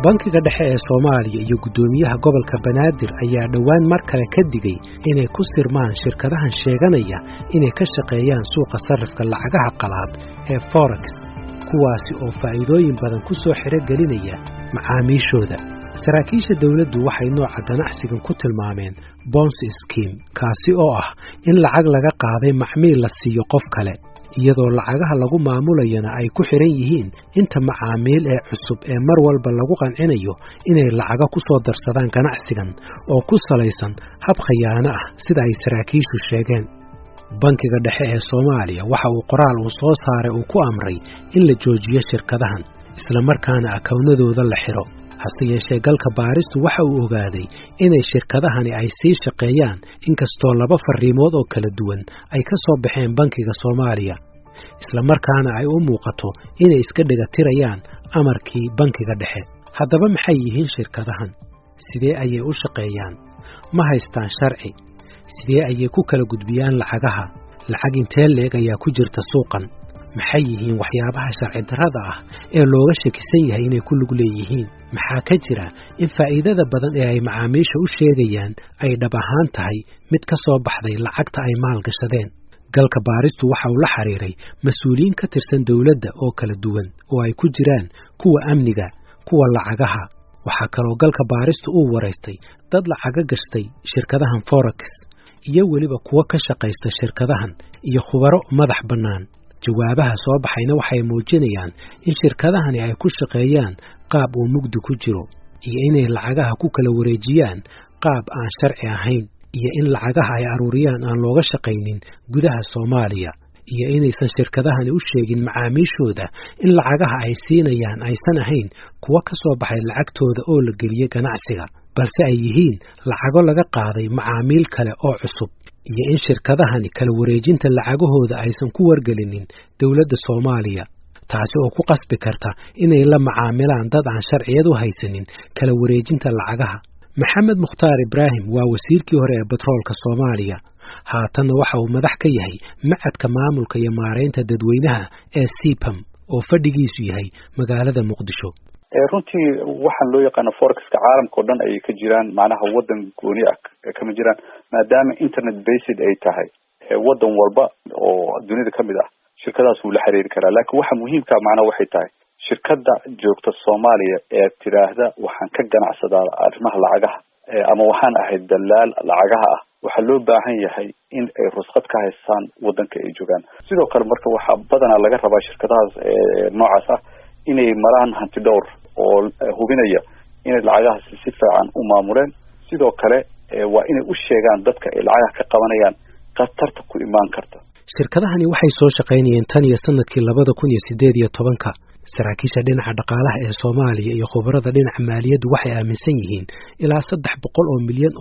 Bankiga Dhexe ee Soomaaliya iyo guddoomiyaha gobolka Banaadir ayaa dhowaan mar kale ka digay inay ku sirmaan shirkadahan sheeganaya inay ka shaqeeyaan suuqa sarrifka lacagaha qalaad ee forex, kuwaasi oo faa'iidooyin badan ku soo xerogelinaya macaamiishooda. Saraakiisha dowladdu waxay nooca ganacsigan ku tilmaameen Ponzi scheme, kaasi oo ah in lacag laga qaaday macmiil la siiyo qof kale, iyadoo lacagaha lagu maamulayana ay ku xidhan yihiin inta macaamiil ee cusub ee mar walba lagu qancinayo inay lacago ku soo darsadaan ganacsigan oo ku salaysan hab khayaano ah, sida ay saraakiishu sheegeen. Bankiga Dhexe ee Soomaaliya waxa uu qoraal uu soo saaray uu ku amray in la joojiyo shirkadahan, islamarkaana akownadooda la xidho. Hase yeeshee, galka baaristu waxa uu ogaaday inay shirkadahani ay sii shaqeeyaan, inkastoo laba fariimood oo kala duwan ay ka soo baxeen Bankiga Soomaaliya, islamarkaana ay u muuqato inay iska dhigatirayaan amarkii Bankiga Dhexe. Haddaba maxay yihiin shirkadahan? Sidee ayay u shaqeeyaan? Ma haystaan sharci? Sidee ayay ku kala gudbiyaan lacagaha? Lacag intee leeg ayaa ku jirta suuqan? Maxay yihiin waxyaabaha sharci darrada ah ee looga shakisan yahay inay ku lug leeyihiin? Maxaa ka jira in faa'iidada badan ee ay macaamiisha u sheegayaan ay dhab ahaan tahay mid ka soo baxday lacagta ay maalgashadeen? Galka baaristu waxa uu la xiriiray mas-uuliyiin ka tirsan dowladda oo kala duwan, oo ay ku jiraan kuwa amniga, kuwa lacagaha. Waxaa kaloo galka baaristu uu waraystay dad lacaga gashtay shirkadahan forex, iyo weliba kuwo ka shaqaysta shirkadahan, iyo khubaro madax bannaan. Jawaabaha soo baxayna waxay muujinayaan in shirkadahani ay ku shaqeeyaan qaab uu mugdi ku jiro, iyo inay lacagaha ku kala wareejiyaan qaab aan sharci ahayn, iyo in lacagaha ay aruuriyaan aan looga shaqaynin gudaha Soomaaliya, iyo inaysan shirkadahani u sheegin macaamiishooda in lacagaha ay siinayaan aysan ahayn kuwo ka soo baxay lacagtooda oo la geliyey ganacsiga, balse ay yihiin lacago laga qaaday macaamiil kale oo cusub, iyo in shirkadahani kala wareejinta lacagahooda aysan ku wargelinin dowladda Soomaaliya, taasi oo ku qasbi karta inay la macaamilaan dad aan sharciyad u haysanin kala wareejinta lacagaha. Maxamed Mukhtaar Ibraahim waa wasiirkii hore ee batroolka Soomaaliya, haatanna waxa uu madax ka yahay Macadka Maamulka iyo Maaraynta Dadweynaha ee CPAM oo fadhigiisu yahay magaalada Muqdisho. Runtii waxaan loo yaqaano forexka caalamka o dhan ayay ka jiraan, macnaha waddan gooni ah kama jiraan, maadaama internet based ay tahay. Waddan walba oo dunida kamid ah shirkadaas wuu la xiriiri karaa, laakiin waxa muhiimka macnaha waxay tahay shirkadda joogta Soomaaliya ee tiraahda "Waxaan ka ganacsadaa arrimaha lacagaha" ama "Waxaan ahay dalaal lacagaha ah", waxaa loo baahan yahay in ay rusqad ka haystaan waddanka ay joogaan. Sidoo kale marka waxaa badanaa laga rabaa shirkadahaas noocaas ah inay maraan hanti dhowr oo hubinaya inay lacagahaasi si fiican u maamuleen. Sidoo kale waa inay u sheegaan dadka ay lacagaha ka qabanayaan khatarta ku imaan karta. Shirkadahani waxay soo shaqaynayeen tan iyo sanadkii 2018-ka. Saraakiisha dhinaca dhaqaalaha ee Soomaaliya iyo khubarada dhinaca maaliyaddu waxay aaminsan yihiin ilaa $300 milyan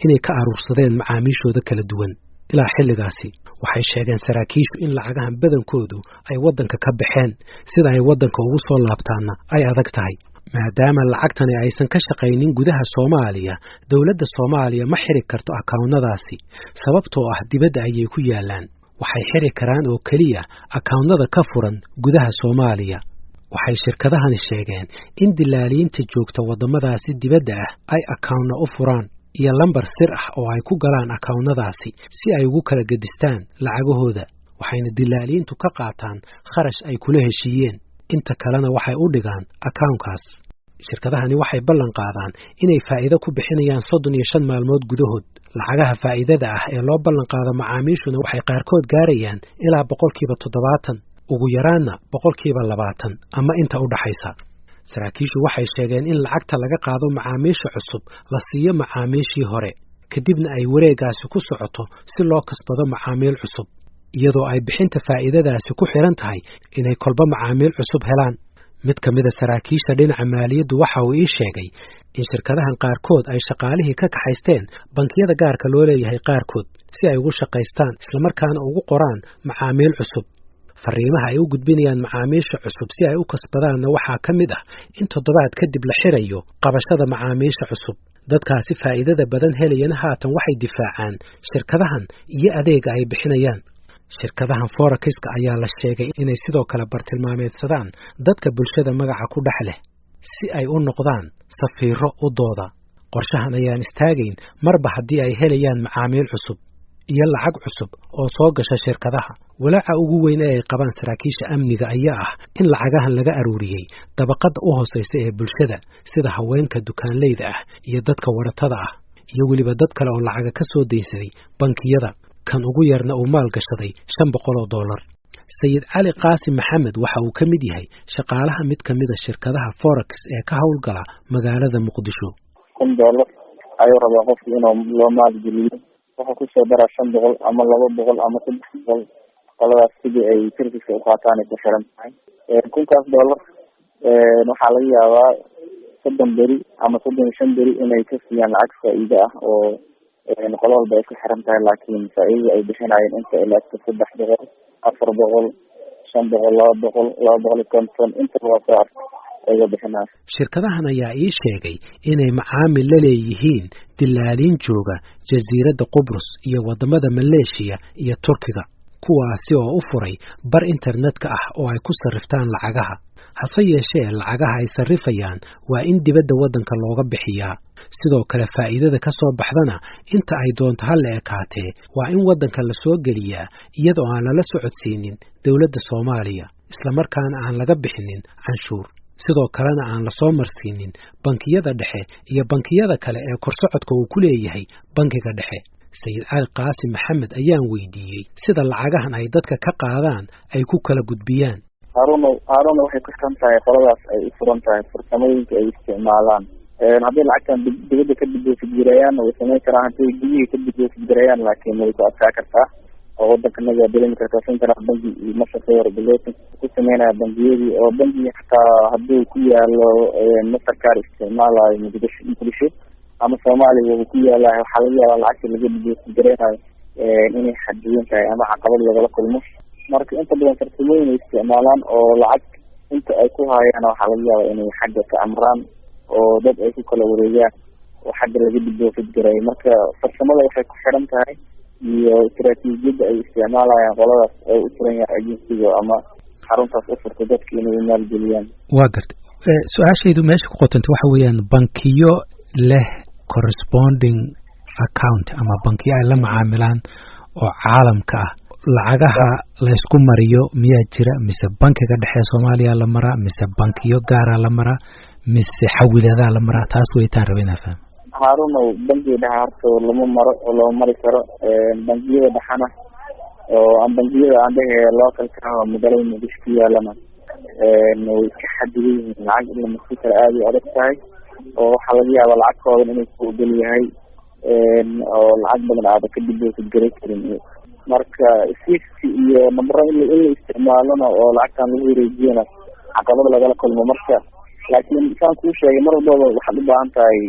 inay ka aruursadeen macaamiishooda kala duwan ilaa xilligaasi. Waxay sheegeen saraakiishu in lacagahan badankoodu ay waddanka ka baxeen, sida ay waddanka ugu soo laabtaanna ay adag tahay, maadaama lacagtani aysan ka shaqaynin gudaha Soomaaliya. Dowladda Soomaaliya ma xiri karto akaawnadaasi, sababtoo ah dibadda ayay ku yaallaan. Waxay xiri karaan oo keliya akaawnada ka furan gudaha Soomaaliya. Waxay shirkadahani sheegeen in dilaaliyiinta joogta waddamadaasi dibadda ah ay akawna u furaan iyo lambar sir ah oo ay ku galaan akaawnadaasi si ay ugu kala gedistaan lacagahooda, waxayna dilaaliyiintu ka qaataan kharash ay kula heshiiyeen, inta kalena waxay u dhigaan akawnkaas. Shirkadahani waxay ballan qaadaan inay faa'iido ku bixinayaan 35 maalmood gudahood. Lacagaha faa'iidada ah ee loo ballan qaado macaamiishuna waxay qaarkood gaarayaan ilaa 70%, ugu yaraanna 20% ama inta u dhaxaysa. Saraakiishu waxay sheegeen in lacagta laga qaado macaamiisha cusub la siiyo macaamiishii hore, kadibna ay wareegaasi ku socoto si loo kasbado macaamiil cusub, iyadoo ay bixinta faa'iidadaasi ku xidhan tahay inay kolba macaamiil cusub helaan. Mid ka mida saraakiisha dhinaca maaliyaddu waxa uu ii sheegay in shirkadahan qaarkood ay shaqaalihii ka kaxaysteen bankiyada gaarka loo leeyahay qaarkood si ay ugu shaqaystaan, islamarkaana ugu qoraan macaamiil cusub. Fariimaha ay u gudbinayaan macaamiisha cusub si ay u kasbadaanna waxaa ka mid ah in toddobaad kadib la xirayo qabashada macaamiisha cusub. Dadkaasi faa'iidada badan helayana haatan waxay difaacaan shirkadahan iyo adeega ay bixinayaan. Shirkadahan forexiska ayaa la sheegay inay sidoo kale bartilmaameedsadaan dadka bulshada magaca ku dhex leh. si ay u noqdaan safiiro u dooda. Qorshahan ayaan istaagayn marba haddii ay helayaan macaamiil cusub iyo lacag cusub oo soo gasha shirkadaha. Walaaca ugu weyn ee ay qabaan saraakiisha amniga ayaa ah in lacagahan laga aruuriyey dabaqadda u hooseysa ee bulshada, sida haweenka dukaanleyda ah iyo dadka waratada ah, iyo weliba dad kale oo lacaga ka soo daynsaday bankiyada, kan ugu yarna uu maal gashaday $500. Sayid Cali Qaasim Maxamed waxa uu ka mid yahay shaqaalaha mid ka mid a shirkadaha forex ee ka howlgala magaalada Muqdisho. $1,000 ayuu rabaa qofku inuu loo maalgeliyo, wuxuu kusoo daraa 500 ama 200 ama 300, qoladaas sidii ay serviceka uqaataan ay ku xiran tahay. $1,000 waxaa laga yaabaa 30 beri ama 35 beri inay ka siiyaan lacag faa'iido ah oo qolo walba ay ku xiran tahay, laakiin faa'iidada ay bixinayeen inta ilaagto 300, 400, 500, 200, 250, intaba waa soo arkay ayaga bixinaya. Shirkadahan ayaa ii sheegay inay macaamil la leeyihiin dilaaliin jooga jasiiradda Qubrus iyo waddamada Maleeshiya iyo Turkiga, kuwaasi oo u furay bar internetka ah oo ay ku sarriftaan lacagaha. Hase yeeshee lacagaha ay sarrifayaan waa in dibadda waddanka looga bixiyaa. Sidoo kale faa'iidada ka soo baxdana inta ay doonto ha la ekaatee waa in waddanka la soo geliyaa iyadoo aan lala socodsiinin dowladda Soomaaliya, islamarkaana aan laga bixinin canshuur, sidoo kalena aan lasoo marsiinin bankiyada dhexe iyo bankiyada kale ee korsocodka uu ku leeyahay bankiga dhexe. Sayid Cali Qaasim Maxamed ayaan weydiiyey sida lacagahan ay dadka ka qaadaan ay ku kala gudbiyaan. Haaruna waxay ku xiran tahay qoladaas ay u furan tahay farsamooyinka ay isticmaalaan. Hadday lacagtan dibadda ka deposit gareeyaan way samayn karaan, hadday gudihii ka deposit gareeyaan laakiin way ku adkaa kartaa oo waddankanaga waa dareemi kartaa central banki iyo ma shaqeeyo regulation ku sameynaya bangiyadii, oo bangi xataa hadduu ku yaalo Mastercard isticmaalayo Muqdisho ama Soomaaliya uu ku yaalayo, waxaa laga yaabaa lacagta laga deposit gareynayo inay xadidan tahay ama caqabad lagala kulmo. Marka inta badan farsamooyin ay isticmaalaan oo lacag inta ay ku haayaan waxaa laga yaabaa inay xagga ka amraan oo dad ay ku kala wareegaan oo xagga laga deposit gareeyo. Marka farsamada waxay ku xiran tahay iyo istaraatiijiyadda ay isticmaalayaan qoladaas ay u furan yahay agensiga ama xaruntaas u furta dadka inay maalgeliyaan. Waa gartay. Su-aashaydu meesha ku qotanta waxa weeyaan bankiyo leh corresponding account ama bankiyo ay la macaamilaan oo caalamka ah, lacagaha laysku mariyo miyaa jira, mise bankiga dhexe Soomaaliya la maraa, mise bankiyo gaaraa la maraa, mise xawiladaa la maraa? Taas weytaan raba inaan fahmo. Haarunow, bankiga dhexe horta lama maro oo lama mari karo. Bangiyada dhexana oo aan bangiyada aan dhehe localka oo magaalada Muqdisho ku yaalana way iska xadidan yihiin, lacag in la marsi karo aada u adag tahay, oo waxaa laga yaabaa lacag kooban inuu ku ogol yahay oo lacag badan aada ka deposit garay karin. Marka swift iyo nambaro in la isticmaalona oo lacagtan lagu wareejiyona caqabada lagala kulmo. Marka laakiin saan kuu sheegay, mar walbaba waxaad u baahan tahay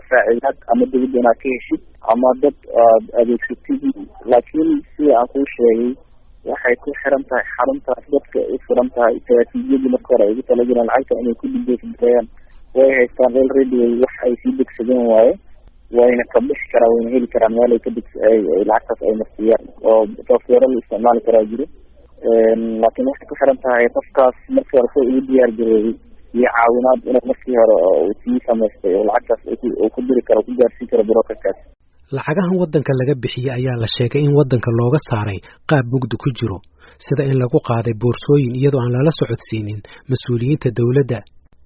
saacidaad ama dibadda inaad ka heshid ama dad aad adeegsatid, laakiin sida aan kuu sheegay waxay ku xiran tahay xaruntaas dadka u furan tahay istaraatiijiyadii marka hore ay ugu talageleen lacagta inay ku deposit gareeyaan. Way haystaan already, wax ay sii degsadeen waaye, wayna ka bixi karaan, wayna heli karaan meel ay ka deg ay lacagtaas ay marsiiyaan oo software la isticmaali karaa jiro. Laakiin waxay ku xiran tahay qofkaas markii hore soo ugu diyaar garoobay iyo caawinaad inuu markii hore uu sii samaystay oo lacagtaas uu ku diri karo, ku gaarsiin karo brokerkaas. Lacagahan waddanka laga bixiyey ayaa la sheegay in waddanka looga saaray qaab mugdi ku jiro, sida in lagu qaaday boorsooyin iyadoo aan lala socodsiinin mas-uuliyiinta dowladda.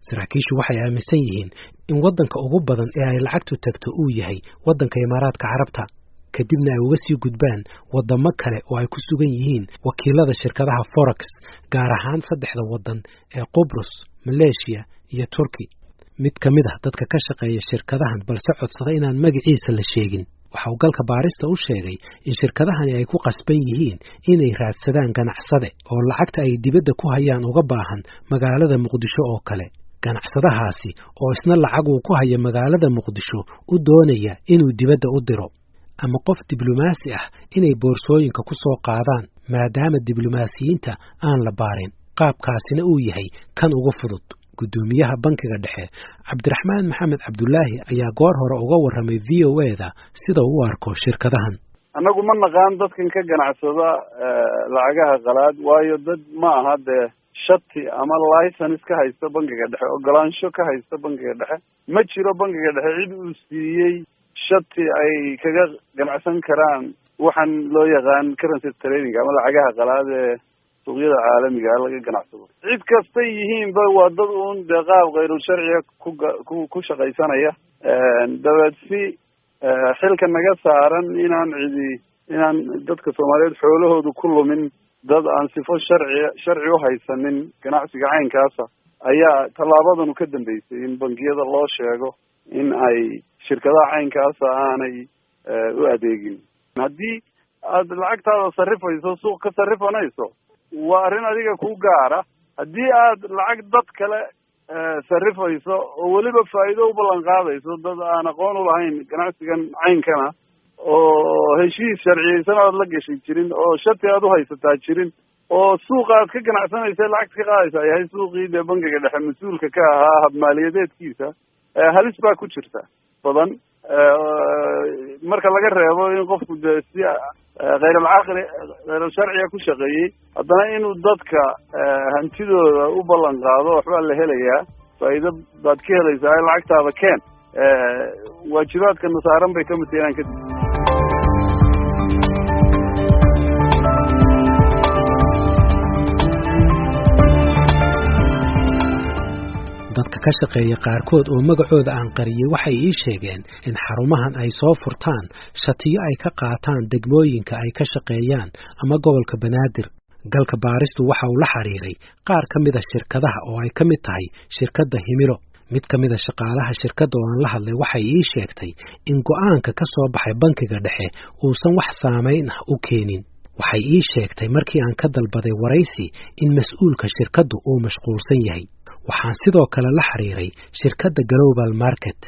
Saraakiishu waxay aaminsan yihiin in waddanka ugu badan ee ay lacagtu tagto uu yahay waddanka Imaaraadka Carabta, kadibna ay uga sii gudbaan waddamo kale oo ay ku sugan yihiin wakiilada shirkadaha forex, gaar ahaan saddexda waddan ee Qubrus, Maleeshiya iyo Turki. Mid ka mid ah dadka ka shaqeeya shirkadahan balse codsada inaan magaciisa la sheegin waxa uu galka baarista u sheegay in shirkadahani ay ku qasban yihiin inay raadsadaan ganacsade oo lacagta ay dibadda ku hayaan uga baahan magaalada Muqdisho oo kale, ganacsadahaasi oo isna lacag uu ku haya magaalada Muqdisho u doonaya inuu dibadda u diro, ama qof diblomaasi ah inay boorsooyinka ku soo qaadaan, maadaama diblomaasiyiinta aan la baarin, qaabkaasina uu yahay kan ugu fudud. Guddoomiyaha bankiga dhexe Cabdiraxmaan Maxamed Cabdulaahi ayaa goor hore uga warramay VOA-da sida uu u arko shirkadahan. Annagu ma naqaan dadkan ka ganacsada lacagaha qalaad, waayo dad ma aha dee. shati ama license ka haysta bangiga dhexe, ogolaansho ka haysta bangiga dhexe. Ma jiro bangiga dhexe cid uu siiyey shati ay kaga ganacsan karaan waxaan loo yaqaan currency trading ama lacagaha qalaad ee suuqyada caalamiga laga ganacsado. Cid kastay yihiinba waa dad uun dee qaab khayrul sharciga ku shaqaysanaya. Dabeed si xilka naga saaran inaan cidi inaan dadka Soomaaliyeed xoolahoodu ku lumin dad aan sifo sharci u haysanin ganacsiga caynkaasa ayaa tallaabadanu ka dambeysay in bangiyada loo sheego in ay shirkadaha caynkaasa aanay u adeegin. Haddii aad lacagtaada sarrifayso, suuq ka sarrifanayso, waa arrin adiga ku gaara. Haddii aad lacag dad kale sarrifayso oo weliba faa'iido u ballan qaadayso dad aan aqoon u lahayn ganacsigan caynkana, oo heshiis sharciyeysan aad la gashay jirin, oo shati aad u haysataa jirin, oo suuqa aad ka ganacsanaysa lacagta ka qaadaysa yahay suuqii dee bangiga dhexe mas-uulka ka ahaa habmaaliyadeedkiisa, halis baa ku jirta badan. Marka laga reebo in qofku dee si khayralcaqli khayral sharciga ku shaqeeyey, haddana inuu dadka hantidooda u ballan qaado waxbaa la helayaa, faa'iido baad ka helaysaa lacagtaada keen, waajibaadka nasaaran bay kamid tahay inaan kadib. Dadka ka shaqeeya qaarkood oo magacooda aan qariyey waxay ii sheegeen in xarumahan ay soo furtaan shatiyo ay ka qaataan degmooyinka ay ka shaqeeyaan ama gobolka Banaadir. Galka baaristu waxa uu la xiriiray qaar ka mid a shirkadaha oo ay ka mid tahay shirkadda Himilo. Mid ka mid a shaqaalaha shirkadda oo aan la hadlay waxay ii sheegtay in go'aanka ka soo baxay bankiga dhexe uusan wax saamayn ah u keenin. Waxay ii sheegtay markii aan ka dalbaday waraysi in mas-uulka shirkaddu uu mashquulsan yahay. Waxaan sidoo kale la xiriiray shirkadda Global Market,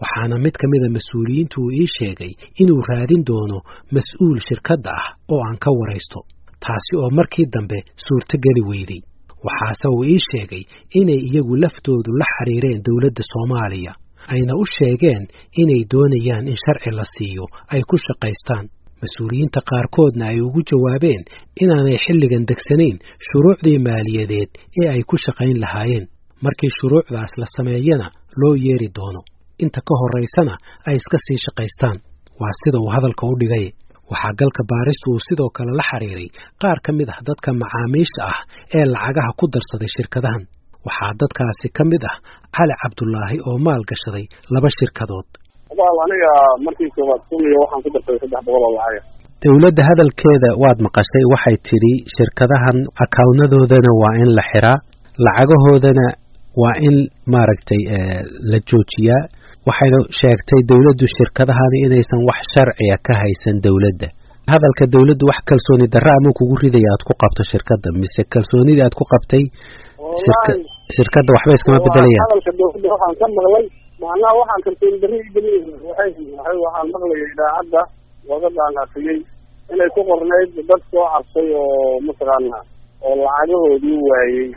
waxaana mid ka mid a mas-uuliyiintu uu ii sheegay inuu raadin doono mas-uul shirkadda ah oo aan ka waraysto, taasi oo markii dambe suurtogeli weyday. Waxaase uu ii sheegay inay iyagu laftoodu la xiriireen dowladda Soomaaliya, ayna u sheegeen inay doonayaan in sharci la siiyo ay ku shaqaystaan. Mas-uuliyiinta qaarkoodna ay ugu jawaabeen inaanay xilligan degsanayn shuruucdii maaliyadeed ee ay ku shaqayn lahaayeen, markii shuruucdaas la sameeyana loo yeeri doono, inta ka horraysana ay iska sii shaqaystaan, waa sida uu hadalka u dhigay. Waxaa galka baaristu uu sidoo kale la xiriiray qaar ka mid ah dadka macaamiisha ah ee lacagaha ku darsaday shirkadahan. Waxaa dadkaasi ka mid ah Cali Cabdulaahi oo maal gashaday 2 shirkadood. Aniga markii koowaad 1000 waxaan ku darsaday 300 oo lacaga. Dowladda hadalkeeda waad maqashay, waxay tidhi shirkadahan akawnadoodana waa in la xiraa, lacagahoodana waa in maaragtay la joojiyaa. Waxayna sheegtay dowladdu shirkadahani inaysan wax sharciya ka haysan dowladda. Hadalka dowladdu wax kalsooni darra ama kugu ridaya aad ku qabto shirkadda, mise kalsoonidii aad ku qabtay shirkadda waxba iskama bedelayaan? Hadalka dowladda waxaan ka maqlay, macnaha waxaan kalsooni darri igelin, waxaan maqlayay idaacadda wadada aan akriyey inay ku qornayd dad soo cabsay oo mataqaana oo lacagahoodii waayey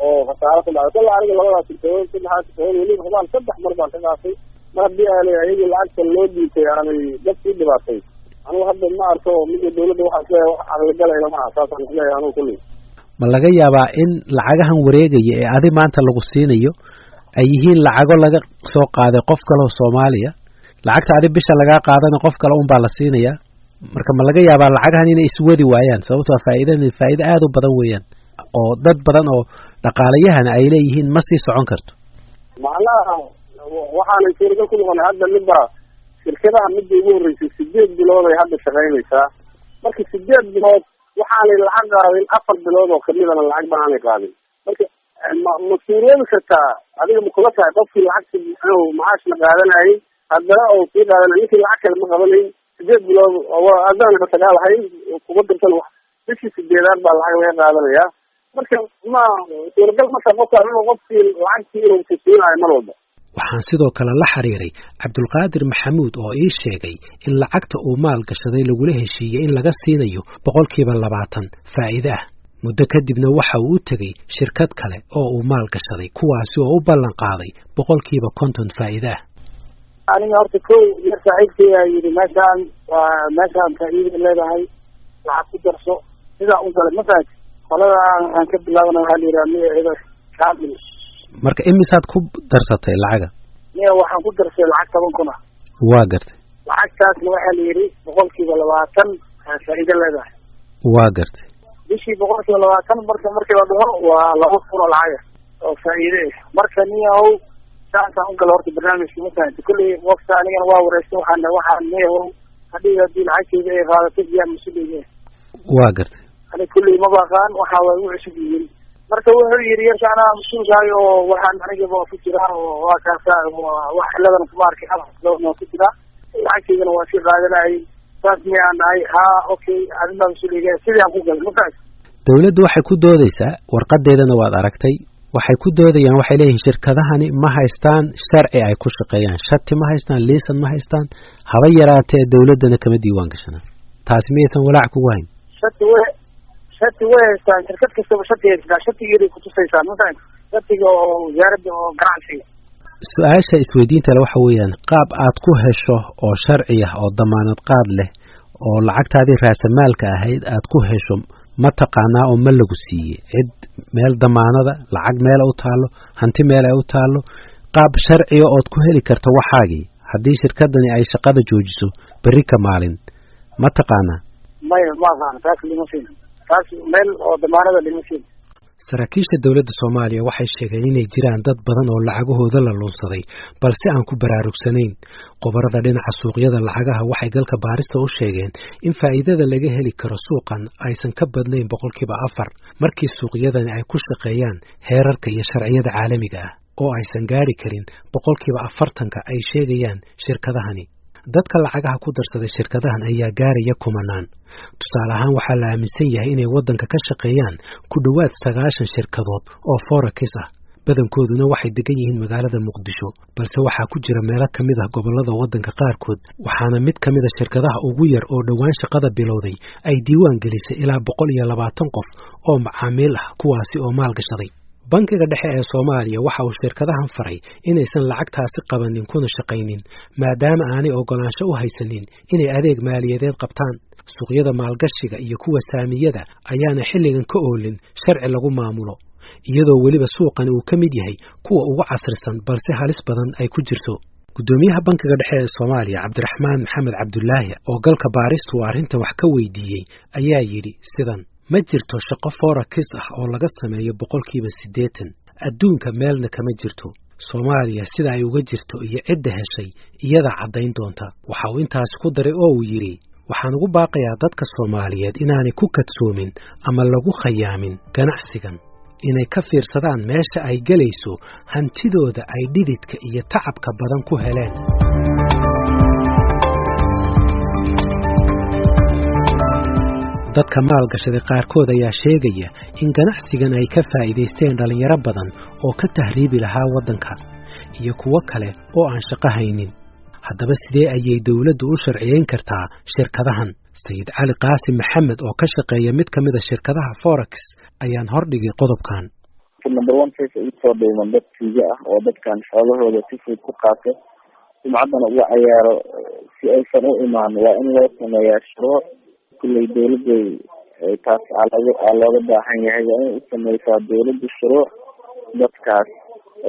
oo khasaaro ku dhacday. Kolla aniga labadaas shirkadood saddexdaas shirkadood weliba hubaal 3 mar baan ka qaatay. Mar haddii aanay ayagii lacagta loo dhiibtay aanay dad sii dhibaatay, anigu hadda ma arko midda dowladda waxaan isleeyahay wax caqligalayna maaha, saasaan isleeyahay anigu kulley. Ma laga yaabaa in lacagahan wareegaya ee adi maanta lagu siinayo ay yihiin lacago laga soo qaaday qof kale oo Soomaaliya? Lacagta adi bisha lagaa qaadana qof kale unbaa la siinayaa. Marka ma laga yaabaa lacagahan inay iswadi waayaan, sababtoo faa'iidada faa'iido aad u badan weeyaan oo dad badan oo dhaqaalayahana ay leeyihiin ma sii socon karto? Macnaha waxaanay suuragal ku noqonay hadda midba shirkadaha midda ugu horreysay 8 bilood ay hadda shaqaynaysaa. Marka 8 bilood waxaanay lacag qaadin, 4 bilood oo kamidana lacag ba aanay qaadin. Marka ma suuroobi kartaa adiga ma kula tahay qofkii lacagta inuu macaashna qaadanayay haddana oo sii qaadanay, ninkii lacag kale ma qabanayn 8 bilood haddana sagaal ahayn kuma dirsan, wax bishii 8aad baa lacag laga qaadanayaa. Marka ma suuragal marka qofka inuu qofkii lacagtii inuu kusiinayo mar walba. Waxaan sidoo kale la xiriiray Cabdulqaadir Maxamuud oo ii sheegay in lacagta uu maal gashaday lagula heshiiyey in laga siinayo 20% faa'iido ah. Muddo kadibna waxa uu u tegey shirkad kale oo uu maal gashaday, kuwaasi oo u ballan qaaday 50% faa'iido ah. Aniga horta kow yar saaxiibkay aa yidhi meeshaan waa meeshaan faa'iida leedahay, lacag ku darso, sidaa u galay ma fahanti. Qolada aan ka bilaabana waxaa la yidhaha magaceeda Kamil. Marka imisaad ku darsatay lacaga? Miya, waxaan ku darsay lacag 10,000 ah. Waa gartay. Lacagtaasna waxaa la yidhi 20% faa'iido leedahay. Waa gartay. Bishii 20%, marka markii la dhaho waa 2,000 oo lacaga oo faa'iide ah. Marka niyahow, saasaan u gala horta barnaamijka, ma fahamti? Kulley qofka anigana waa wareystay, waxaan niyahow haddii lacagteyda ay qaadato biyaa mas-uuliyad. Waa gartay. Ani kulley maba aqaan, waxa way u cusub yihiin. Marka wuxuu yidhi yarka anaa mas-uulkaayo oo waxaan anigaba ku jiraa oo waa kaasa, wax ciladan kuma arkay, waa ku jiraa, lacagteydana waa sii qaadanayay. Saas miyaan dhahay? Haa, okay, adin baa mas-uuliga. Sidii aan ku galay, ma fahamti? Dawladdu waxay ku doodaysaa, warqadeedana waad aragtay, waxay ku doodayaan, waxay leeyihiin shirkadahani ma haystaan sharci ay ku shaqeeyaan, shati ma haystaan, liisan ma haystaan, haba yaraatee dawladdana kama diiwaan gashana. Taasi miyaysan walaac kugu hayn? Shati way haystaan. Shirkad kastaba shati haystaa, shatigeeday kutusaysaa, ma fahamti? Shatiga oo wasaaradda oo ganacsiga. Su-aasha isweydiinta le waxa weeyaan, qaab aad ku hesho oo sharci ah oo damaanad qaad leh oo lacagtaadii raasamaalka ahayd aad ku hesho ma taqaanaa oo ma lagu siiyey cid meel damaanada, lacag meela u taallo, hanti meel ay u taallo, qaab sharciga ood ku heli karto waxaagii haddii shirkadani ay shaqada joojiso berri ka maalin, ma taqaanaa? Maya, ma aqaano, taas lima siin, taas meel oo damaanada lima siin. Saraakiisha dowladda Soomaaliya waxay sheegeen inay jiraan dad badan oo lacagahooda la luunsaday balse aan ku baraarugsanayn. Khubarada dhinaca suuqyada lacagaha waxay galka baarista u sheegeen in faa'iidada laga heli karo suuqan aysan ka badnayn 4% markii suuqyadani ay ku shaqeeyaan heerarka iyo sharciyada caalamiga ah, oo aysan gaari karin 40%-ka ay sheegayaan shirkadahani. Dadka lacagaha ku darsaday shirkadahan ayaa gaaraya kumanaan. Tusaale ahaan, waxaa la aaminsan yahay inay waddanka ka shaqeeyaan ku dhowaad 90 shirkadood oo forex ah, badankooduna waxay degan yihiin magaalada Muqdisho, balse waxaa ku jira meelo ka mid ah gobollada waddanka qaarkood. Waxaana mid ka mid a shirkadaha ugu yar oo dhowaan shaqada bilowday ay diiwaan gelisay ilaa 120 qof oo macaamiil ah, kuwaasi oo maalgashaday. Bankiga dhexe ee Soomaaliya waxa uu shirkadahan faray inaysan lacagtaasi qabanin kuna shaqaynin, maadaama aanay oggolaansho u haysanin inay adeeg maaliyadeed qabtaan. Suuqyada maalgashiga iyo kuwa saamiyada ayaana xilligan ka oolin sharci lagu maamulo, iyadoo weliba suuqani uu ka mid yahay kuwa ugu casrisan balse halis badan ay ku jirto. Guddoomiyaha Bankiga Dhexe ee Soomaaliya, Cabdiraxmaan Maxamed Cabdulaahi, oo galka baaristu uu arrintan wax ka weydiiyey, ayaa yidhi sidan: "Ma jirto shaqo forex ah oo laga sameeyo 80%, adduunka meelna kama jirto. Soomaaliya sida ay uga jirto iyo cidda heshay iyadaa caddayn doonta." Waxa uu intaasi ku daray oo uu yidhi: "Waxaan ugu baaqayaa dadka Soomaaliyeed inaanay ku kadsoomin ama lagu khayaamin ganacsigan, inay ka fiirsadaan meesha ay gelayso hantidooda ay dhididka iyo tacabka badan ku heleen." Dadka maalgashaday qaarkood ayaa sheegaya in ganacsigan ay ka faa'iidaysteen dhallinyaro badan oo ka tahriibi lahaa waddanka iyo kuwo kale oo aan shaqo haynin. Haddaba sidee ayay dowladdu u sharciyeyn kartaa shirkadahan? Sayid Cali Qaasim Maxamed oo ka shaqeeya mid ka mid a shirkadaha forex ayaan hordhigay qodobkan. Number one, saysa ugu soo dhuuman dad tuugo ah oo dadkan xoolahooda si fudud ku qaato, sumcaddana uga cayaaro, si aysan u imaan waa in loo sameeyaa shuruuc. Kulley dawladday taas aa looga baahan yahay, waa inay u sameysaa dawladda shuruuc dadkaas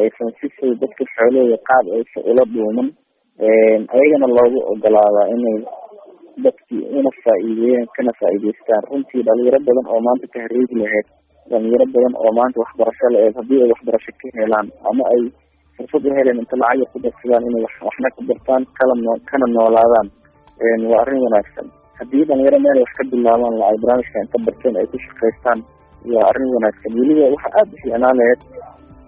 aysan si fudud dadka xoolahooda qaab aysan ula dhuuman, ayagana loogu ogolaadaa inay dadkii una faa'iideeyaan kana faa'iideystaan. Runtii dhalinyaro badan oo maanta tahriib lahayd, dhalinyaro badan oo maanta waxbarasho la-eed, haddii ay waxbarasho ka helaan ama ay fursad u heleen inta lacag yar ku darsadaan inay waxna ku dartaan kala noo kana noolaadaan, waa arrin wanaagsan. Haddii dhalinyaro meel wax ka bilaabaan lacag barnaamijka inta barteen ay ku shaqaystaan, waa arrin wanaagsan. Weliba waxa aada u fiicnaan lahayd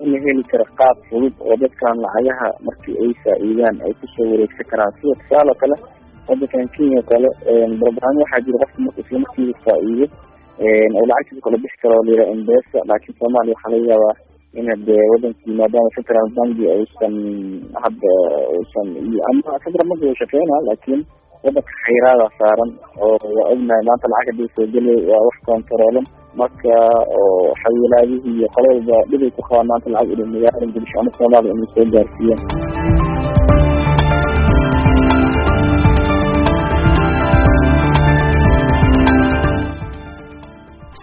in la heli karo qaab fudud oo dadkan lacagaha markii ay faa'iidaan ay kusoo wareegsan karaan, sida tusaale oo kale wadankan Kenya oo kale barnaamij waxaa jira qofka marka isla markiiba faa'iido oo lacagtiisa kala bixi karo oo la yidhaha M-Pesa. Laakiin Soomaaliya waxaa laga yaabaa in hade wadankii maadaama central banki uusan hadda uusan, ama central banki uu shaqeynaa, laakiin wadanka xayiraada saaran oo waa ognahay maanta lacag hadii soo gelay waa wax kontaroolan. Marka oo xawilaadihii iyo qolo walba dhibay ku qabaan maanta lacag inay magaalada Muqdisho ama Soomaaliya inay soo gaarsiiyaan.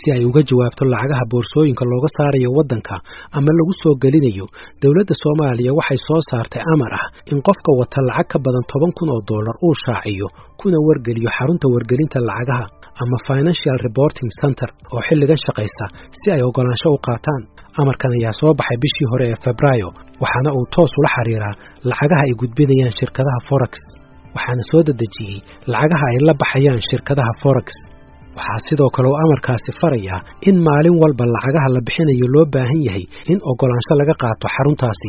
Si ay uga jawaabto lacagaha boorsooyinka looga saarayo waddanka ama lagu soo gelinayo, dowladda Soomaaliya waxay soo saartay amar ah in qofka wata lacag ka badan $10,000 uu shaaciyo kuna wargeliyo xarunta wargelinta lacagaha ama Financial Reporting Center oo xilligan shaqaysa, si ay oggolaansho u qaataan. Amarkan ayaa soo baxay bishii hore ee Febraayo, waxaana uu toos ula xiriiraa lacagaha ay gudbinayaan shirkadaha forex, waxaana soo dedejiyey lacagaha ay la baxayaan shirkadaha forex. Waxaa sidoo kale uu amarkaasi farayaa in maalin walba lacagaha la bixinayo loo baahan yahay in oggolaansho laga qaato xaruntaasi.